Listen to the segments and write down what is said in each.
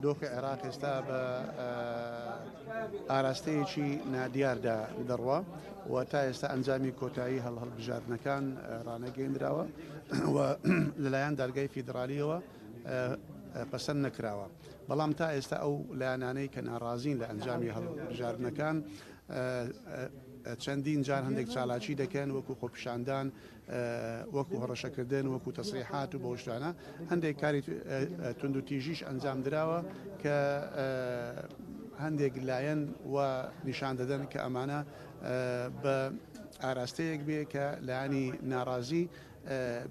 دۆخی عێراق ئێستا بە ئاراستەیەکی نادیاردا دەڕوا و تا ئێستا ئەنجامی کۆتایی هەڵبژاردنەکان ڕانەگەیەندراوە و لەلایەن دادگای فیدرالیەوە پەسەند نەکراوە. بەڵام تا ئێستا ئەو لایەنانەی کە ناڕازین لە ئەنجامی هەڵبژاردنەکان چەندین جار هەندێک چالاکی دەکەن، وەکو خۆپیشاندان، وەکو هەڕەشەکردن، وەکو تەسریحات و بەو شتانە. هەندێک کاری توندوتیژیش ئەنجام دراوە کە هەندێک لایەن و نیشان دەدەن کە ئەمانە بە ئاراستەیەک بێ کە لایەنی ناڕازی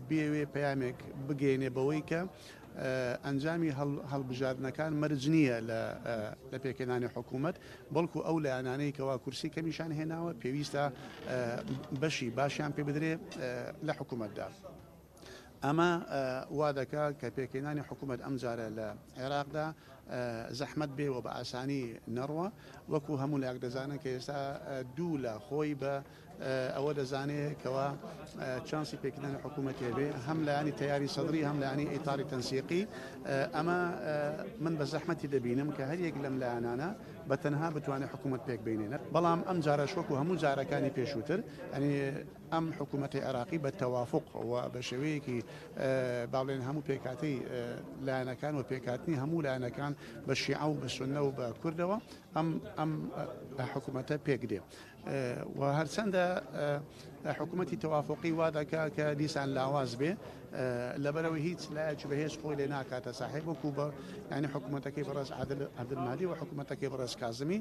بیەوێ پەیامێک بگەیەنێ بەوەی کە ئەنجامی هەڵبژاردنەکان مەرج نییە لە پێکهێنانی حکوومەت، بەڵکو ئەو لایەنانەی کەوا کورسی کەمیشان هێناوە پێویستە بەشی باشیان پێ بدرێ لە حکوومەتدا. ئەمە وا دەکا کە پێکهێنانی حکوومەت ئەمجارە لە عێراقدا زەحمەت بێ و بە ئاسانی نەڕوا. وەکو هەموو لایەک دەزانن کە ئێستا دوو لا خۆی بە ئەوە دەزانێ کەوا چانسی پێکهێنانی حکوومەت هەبێ، هەم لایەنی تەیاری سەدری هەم لایەنی ئیتاری تەنسیقی. ئەمە من بە زەحمەتی دەبینم کە هەر یەک لەم لایەنانە بە تەنها بتوانێت حکوومەت پێک بینێنە. بەڵام ئەم جارەش وەکو هەموو جارەکانی پێشووتر، یعنی ئەم حکوومەتی عێراقی بە تەوافق و بە شێوەیەکی با بڵێن هەموو پێکهاتەی لایەنەکان و پێکهاتنی هەموو لایەنەکان بە شیعە و بە سوننە و بە کوردەوە ئەم حکوومەتە پێک دێ. و هەرچەندە حکوومەتی تەوافقی وا دەکا کە دیسان لاواز بێ، لەبەرەوەی هیچ لایەکی بەهێز خۆی لێ ناکاتە ساحێب، وەکو بە یعنی حکوومەتەکەی بەڕێز عادل عەبدولمەهدی و حکوومەتەکەی بەڕێز کازمی.